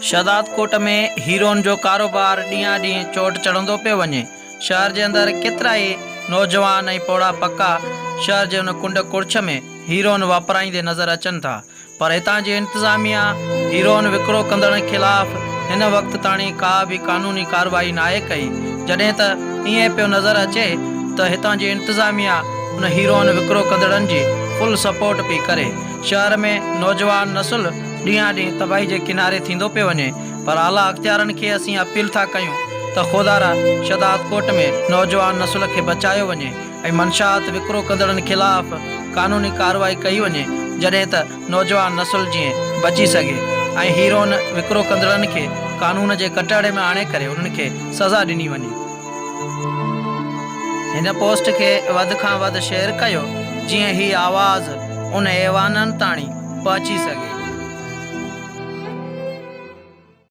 Shahdadkot ۾ heroine جو ڪاروبار ڏينهان ڏينهن چوٽ چڙهندو پيو وڃي. شهر جي اندر ڪيترائي نوجوان ۽ پوڙها پڪا شهر جي ان ڪنڊ ڪڙڇ ۾ هيروئن واپرائيندي نظر اچن ٿا پر هتان جي انتظاميا هيروئن وڪرو ڪندڙن خلاف هن وقت تاڻي ڪا به قانوني ڪارروائي ناهي ڪئي جڏهن ته ائين پيو نظر اچي ته هتان جي انتظاميا ان هيروئن وڪرو ڪندڙن جي فل سپورٽ پئي ڪري. شهر ۾ نوجوان نسل ڏينهان ڏينهن تباهي جي ڪناري ٿيندو پيو وڃي پر اعليٰ اختيارن کي اسين اپيل ٿا ڪيون ته خدارا شهدادڪوٽ ۾ نوجوان نسل کي بچايو وڃي ۽ منشيات وڪرو ڪندڙن خلاف قانوني ڪارروائي ڪئي وڃي جڏهن ته نوجوان نسل جيئن بچي سگهي ۽ هيروئن وڪرو ڪندڙن کي قانون جي ڪٽهڙي ۾ آڻي ڪري انهن کي سزا ڏني وڃي. هن پوسٽ کي وڌ کان وڌ شيئر ڪيو جيئن هي آواز ان ايوانن تاڻي پهچي سگهي.